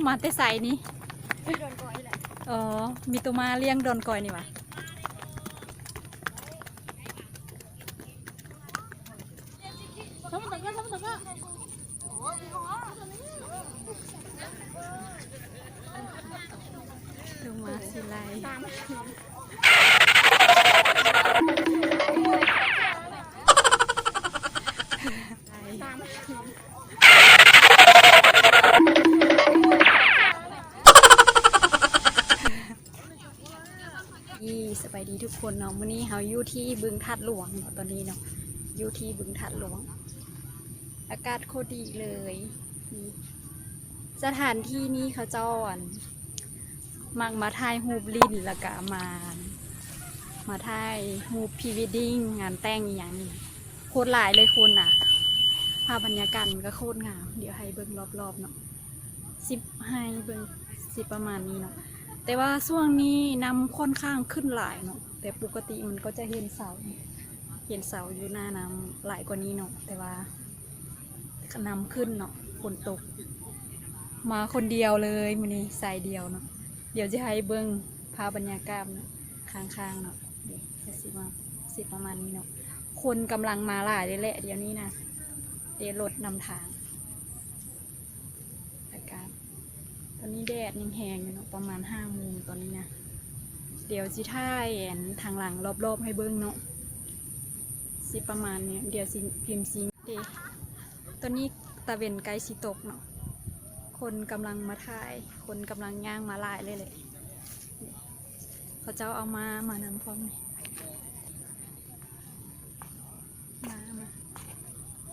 ມາແຕ່ໃສນີ້? ດອນກອຍແຫຼະ. ອໍ ມີໂຕມາລ້ຽງດອນກອຍນີ້ຫວາ? ໂຕມາຊິໄລ່. ອີ ສະບາຍດີທຸກຄົນເນາະ, ມື້ນີ້ເຮົາຢູ່ທີ່ບຶງທາດຫຼວງເນາະ ຕອນນີ້ເນາະ ຢູ່ທີ່ບຶງທາດຫຼວງ ອາກາດໂຄດດີເລີຍ. ນີ້ ສະຖານທີ່ນີ້ເຂົາເຈົ້າ ອັນ ມັກມາຖ່າຍຮູບຫຼິ້ນ ແລ້ວກະມາ ມາຖ່າຍຮູບພຣີເວດດິ້ງ ງານແຕ່ງອີ່ຫຍັງນີ້ ໂຄດຫຼາຍເລີຍຄົນນະ. ພາບບັນຍາກາດມັນກະໂຄດງາມ, ດຽວໃຫ້ເບິ່ງລອບໆເນາະ. ຊິໃຫ້ເບິ່ງ ຊິປະມານນີ້ເນາະ, ແຕ່ວ່າຊ່ວງນີ້ນ້ຳຂ້ອນຂ້າງຂຶ້ນຫຼາຍເນາະ, ແຕ່ປົກກະຕິມັນກໍຈະເຫັນເສົາ ເຫັນເສົາຢູ່ໜ້ານ້ຳຫຼາຍກວ່ານີ້ເນາະ, ແຕ່ວ່ານ້ຳຂຶ້ນເນາະ ຝົນຕົກ. ມາຄົນດຽວເລີຍມື້ນີ້ ສາຍດຽວເນາະ. ດຽວຊິໃຫ້ເບິ່ງພາບບັນຍາກາດເນາະ ຂ້າງໆເນາະ, ນີ້ກະຊິມາ ຊິປະມານນີ້ເນາະ. ຄົນກຳລັງມາຫຼາຍເລີຍແຫຼະ ດຽວນີ້ນະ ເດ ລົດນຳທາງ. ອາກາດ ຕອນນີ້ແດດຍັງແຮງຢູ່ເນາະ ປະມານຫ້າໂມງຕອນນີ້ນະ. ດຽວຊິຖ່າຍ ອັນ ທາງຫຼັງລອບໆໃຫ້ເບິ່ງເນາະ ຊິປະມານນີ້. ດຽວຊິ ພິມຊິ ເດ ຕອນນີ້ຕາເວັນໃກ້ຊິຕົກເນາະ, ຄົນກຳລັງມາຖ່າຍ ຄົນກຳລັງຍ່າງມາຫຼາຍເລີຍແຫຼະ. ເຂົາເຈົ້າເອົາມາ ມານຳພ້ອມນີ້. ມາ ມາ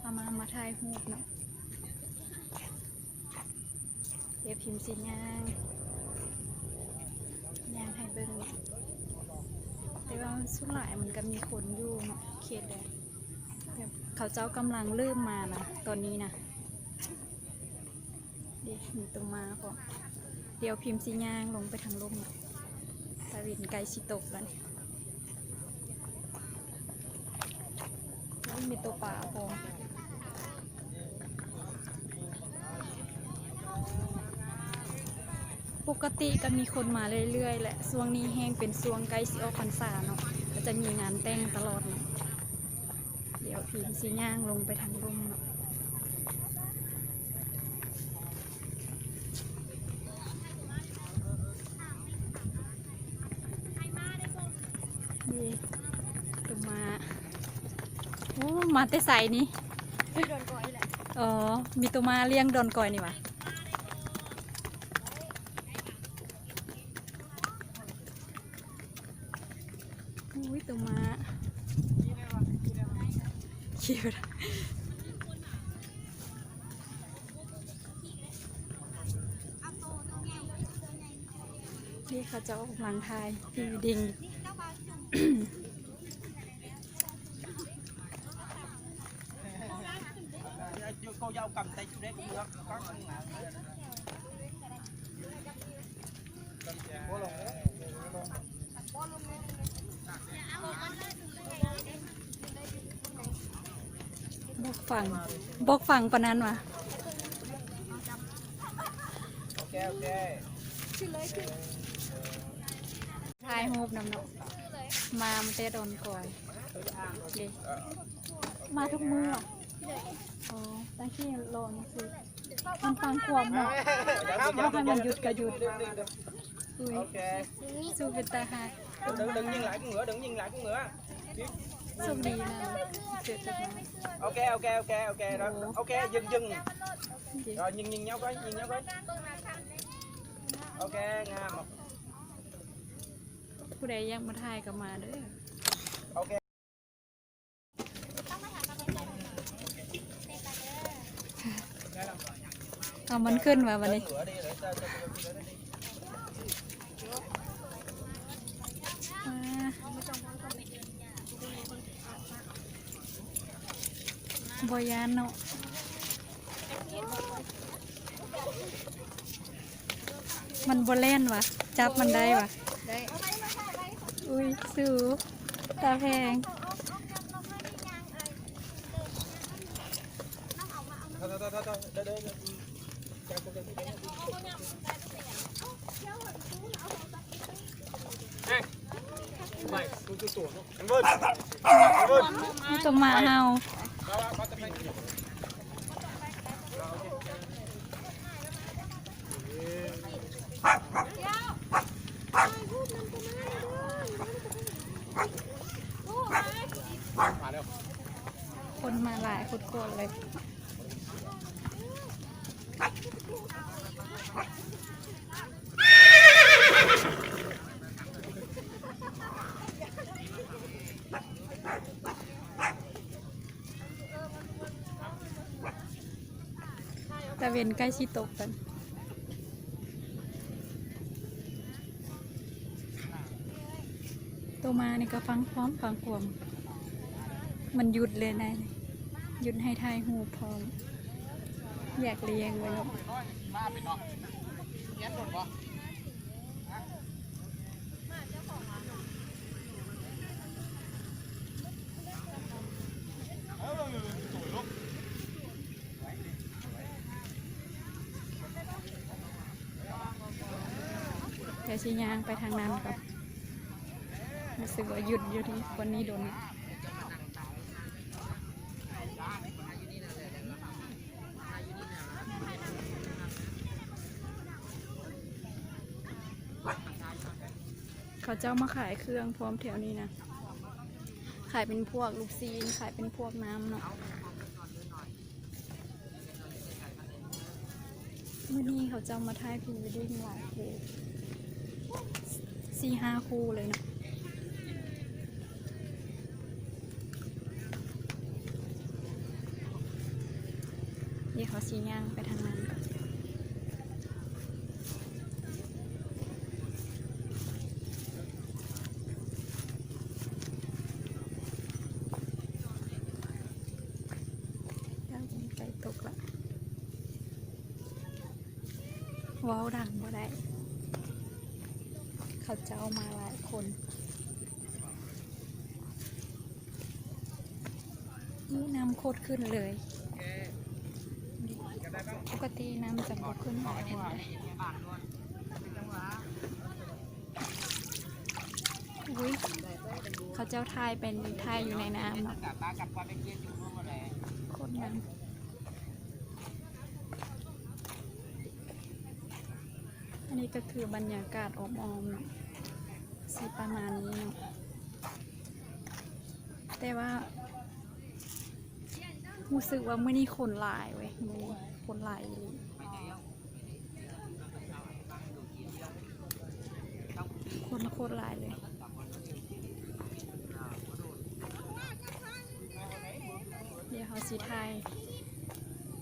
ເອົາມາ ມາຖ່າຍຮູບເນາະ. ດຽວພິມຊິຍ່າງ ຍ່າງໃຫ້ເບິ່ງເນາະ, ແຕ່ວ່າສ່ວນຫຼາຍມັນກະມີຄົນຢູ່ເນາະ ເຂດໃດ. ແບບເຂົາເຈົ້າກຳລັງເລີ່ມມານະ ຕອນນີ້ນະ. ເດ ມີໂຕມາພ້ອມ. ດຽວພິມຊິຍ່າງລົງໄປທາງລຸ່ມເນາະ, ຕາເວັນໃກ້ຊິຕົກແລ້ວນີ້. ໂອ້ຍ ມີໂຕປາພ້ອມ. ປົກກະຕິກະມີຄົນມາເລື້ອຍໆແຫຼະ, ຊ່ວງນີ້ແຮ່ງເປັນຊ່ວງໃກ້ຊິອອກພັນສາເນາະ, ກະຈະມີງານແຕ່ງຕະຫຼອດເນາະ. ດຽວພິມຊິຍ່າງລົງໄປທາງລຸ່ມເນາະ. ນີ້ ໂຕມາ. ໂອ້ ມາແຕ່ໃສນີ້? ດອນກອຍແຫຼະ. ອໍ ມີໂຕມາລ້ຽງດອນກອຍນີ້ຫວາ? ໂອ້ຍ ໂຕມາ ຂີ່ບໍ່ໄດ້. ນີ້ເຂົາເຈົ້າກຳລັງຖ່າຍພຣີເວດດິ້ງ. ບອກຝັງ ບອກຝັງປານນັ້ນຫວາ? ໂອເຄ ໂອເຄ ຖ່າຍຮູບນຳເນາະ. ມາ ມາແຕ່ດອນກອຍເດ. ມາທຸກມື້ຫວາ? ອໍ ຕັ້ງແຕ່ລໍໜັງສື ມັນຟັງຄວາມເນາະ, ເຮົາໃຫ້ມັນຢຸດກະຢຸດ. ອຸ້ຍ ໂອເຄ ສູ້ເປັນຕາຮັກ. ໂຊກດີນະ ເຈີກັນ. ໂອເຄ ໂອເຄ ໂອເຄ ໂອເຄ ໂອເຄ ຢືນ ຢືນ ຍິງ ຍິງຍາວໄປ ຍິງຍາວໄປ. ໂອເຄ ງາມ. ຜູ້ໃດຢາກມາຖ່າຍກະມາເດີ. ໂອເຄ ເອົາມັນຂຶ້ນມາບັດນີ້. ບໍ່ຢ້ານເນາະ. ມັນບໍ່ແລ່ນຫວາ? ຈັບມັນໄດ້ຫວາ? ໄດ້. ອຸ້ຍ ສູ ຕາແພງ. ເດີ ເດີ ເດີ ເດີ. ຕົວໝາເຫົ່າ. ຄົນມາຫຼາຍໂຄດໆເລີຍ. ຕາເວັນໃກ້ຊິຕົກແລ້ວ. ໂຕມານີ້ກໍຟັງຄວາມ ຟັງຄວາມ ມັນຢຸດເລີຍນາຍ ຢຸດໃຫ້ຖ່າຍຮູບພ້ອມ ຢາກລ້ຽງເລີຍເນາະ. ດຽວຊິຍ່າງໄປທາງນັ້ນກ່ອນ. ຮູ້ສຶກວ່າຢຸດຢູ່ທີ່ບ່ອນນີ້ດົນ. ເຂົາເຈົ້າມາຂາຍເຄື່ອງພ້ອມແຖວນີ້ນະ ຂາຍເປັນພວກລູກຊີ້ນ ຂາຍເປັນພວກນ້ຳເນາະ. ມື້ນີ້ເຂົາເຈົ້າມາຖ່າຍພຣີເວດດິ້ງຫຼາຍຄູ່ ສີ່ຫ້າຄູ່ເລີຍເນາະ. ດຽວເຮົາຊິຍ່າງໄປທາງນັ້ນກ່ອນ. ໃກ້ຕົກລະ ເວົ້າດັງບໍ່ໄດ້ ເຂົາເຈົ້າມາຫຼາຍຄົນ. ນີ້ນ້ຳໂຄດຂຶ້ນເລີຍ ປົກກະຕິນ້ຳຈະບໍ່ຂຶ້ນຫຼາຍປານໃດ. ອຸ້ຍ ເຂົາເຈົ້າຖ່າຍເປັນ ຖ່າຍຢູ່ໃນນ້ຳເນາະ. ໂຄດງາມ. ອັນນີ້ກໍຄືບັນຍາກາດອ້ອມໆ ຊິປະມານນີ້ເນາະ ແຕ່ວ່າຮູ້ສຶກວ່າມື້ນີ້ຄົນຫຼາຍເວີຍ ມື້ນີ້ຄົນຫຼາຍອີ່ຫຼີ ຄົນໂຄດຫຼາຍເລີຍ. ດຽວເຮົາຊິຖ່າຍ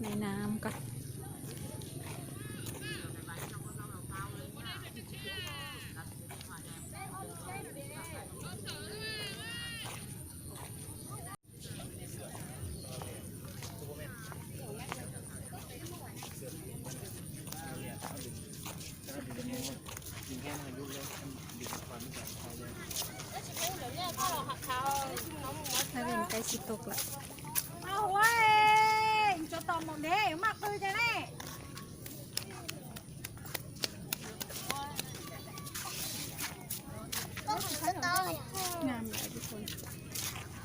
ໃນນ້ຳກ່ອນ. ຕາເວັນໃກ້ຊິຕົກລະ. ເອົາເວີຍ ຈະຕອມໝົດເດ້ ມັກຄືຈະແນ່. ງາມຫຼາຍທຸກຄົນ.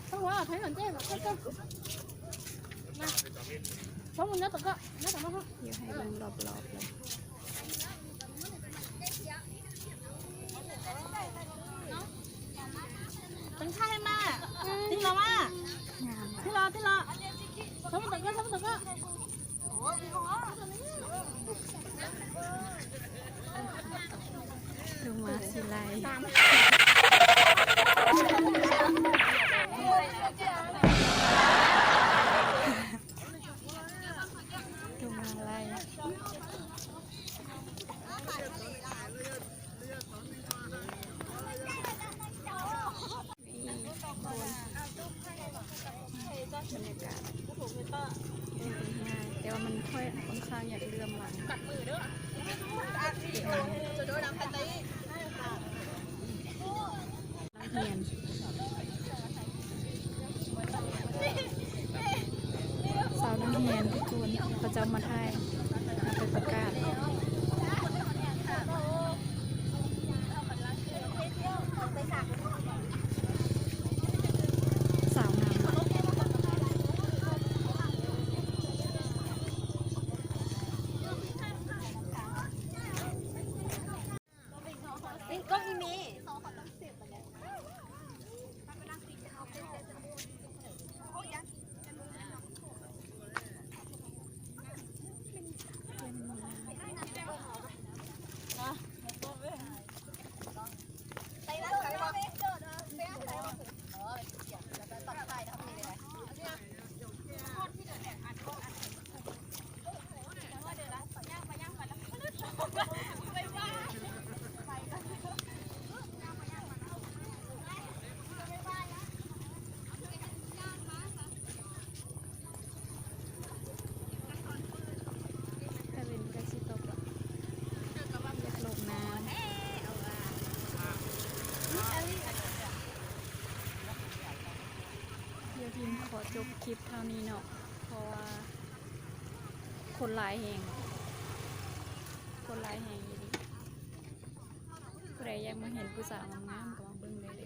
ຕ້ອງວ່າໃຜສົນໃຈກໍເຂົ້າ ເຂົ້າ ເຂົ້າ. ມາ ສອງຄົນເດີ ຕະກະ ມາ ຕະກະ ມາ. ດຽວໃຫ້ເບິ່ງລອບໆເລີຍ. ເປັນໃຜມາ ຕິລະມາ ງາມຫຼາຍ ຕິລະ ຕິລະ. ສອງຄົນເດີ ສອງຄົນເດີ. ລົງມາຊິໄລ່ ລົງມາໄລ່. ນີ້ທຸກຄົນ ບັນຍາກາດ ແຕ່ວ່າມັນຄ່ອຍ ຂ້ອນຂ້າງຢາກເຫຼື່ອມຫຼາຍ. ນັກຮຽນ ສາວນັກຮຽນທຸກຄົນ ເຂົາເຈົ້າມາຖ່າຍ ມາໄປປະກາ ຄລິບເທົ່ານີ້ເນາະ ເພາະວ່າຄົນຫຼາຍແຮງ ຄົນຫຼາຍແຮງອີ່ຫຼີ. ຜູ້ໃດຢາກມາເຫັນຜູ້ສາວງາມໆ ກໍມາເບິ່ງໄດ້ເດີ.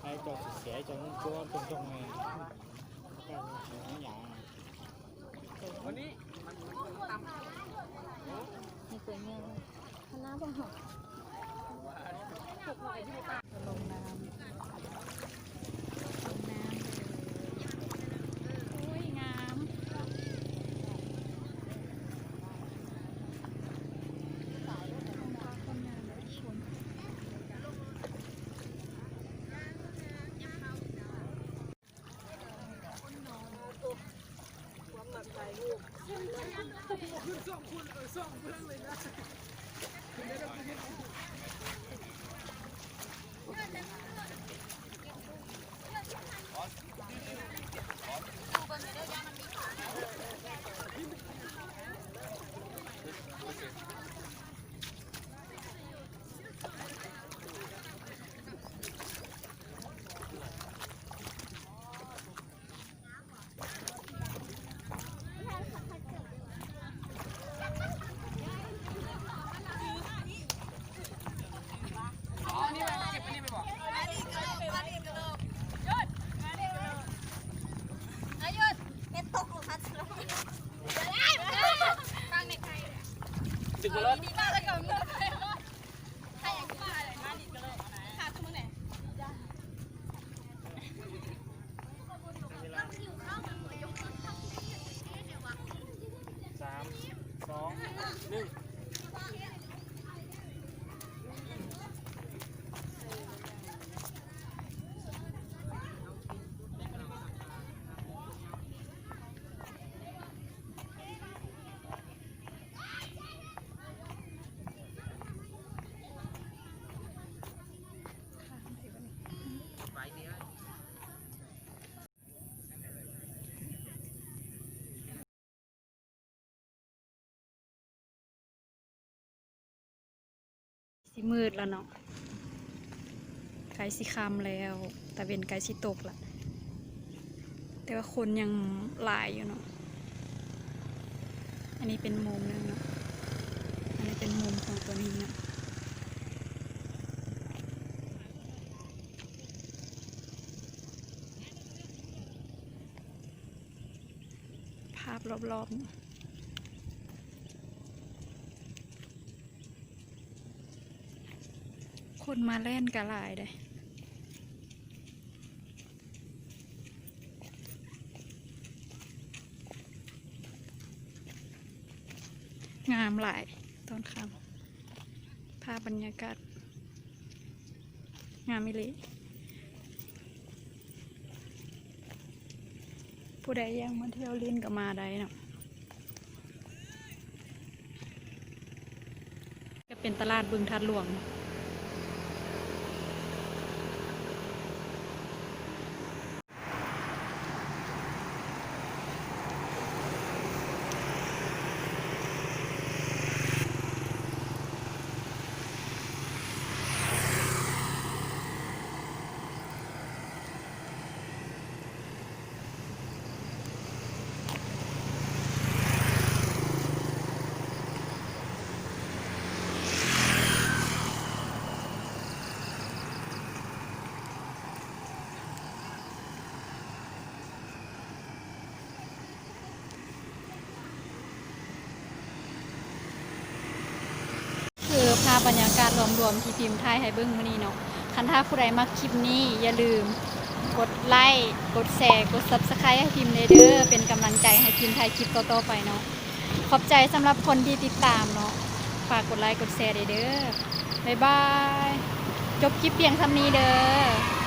ໃຫ້ເຈົ້າເສຍໃຈມັນຕົວະ ຕົວະແມ່ນຫຍັງ. ນີ້ຕົວໃຫຍ່ ຄະນະບໍ່ເຮົາ ລົງນ້ຳ ລົງນ້ຳເລີຍ. ໂອ້ຍ ງາມ ຄົນງາມເລີຍທຸກຄົນ. ສາມ ສອງ ໜຶ່ງ. ຊິມືດແລ້ວເນາະ ໃກ້ຊິຄ່ຳແລ້ວ ຕາເວັນໃກ້ຊິຕົກລະ ແຕ່ວ່າຄົນຍັງຫຼາຍຢູ່ເນາະ. ອັນນີ້ເປັນມຸມໜຶ່ງເນາະ ອັນນີ້ເປັນມຸມຂອງຕົວນີ້ເນາະ. ພາບລອບໆ ຄົນມາແລ່ນກະຫຼາຍເດ້ ງາມຫຼາຍຕອນຄ່ຳ ພາບບັນຍາກາດ ງາມອີ່ຫຼີ. ຜູ້ໃດຢາກມາທ່ຽວຫຼິ້ນກໍມາໄດ້ເນາະ ກໍເປັນຕະຫຼາດບຶງທາດຫຼວງ. ບັນຍາກາດລວມໆທີ່ພິມຖ່າຍໃຫ້ເບິ່ງມື້ນີ້ເນາະ. ຄັນຖ້າຜູ້ໃດມັກຄລິບນີ້ ຢ່າລືມກົດໄລ້ ກົດແຊ ກົດ Subscribe ໃຫ້ພິມແດ່ເດີ ເປັນກຳລັງໃຈໃຫ້ພິມຖ່າຍຄລິບຕໍ່ໆໄປເນາະ. ຂອບໃຈສຳລັບຄົນທີ່ຕິດຕາມເນາະ. ຝາກກົດໄລ້ ກົດແຊແດ່ເດີ. ບາຍບາຍ. ຈົບຄລິບພຽງສ່ຳນີ້ເດີ.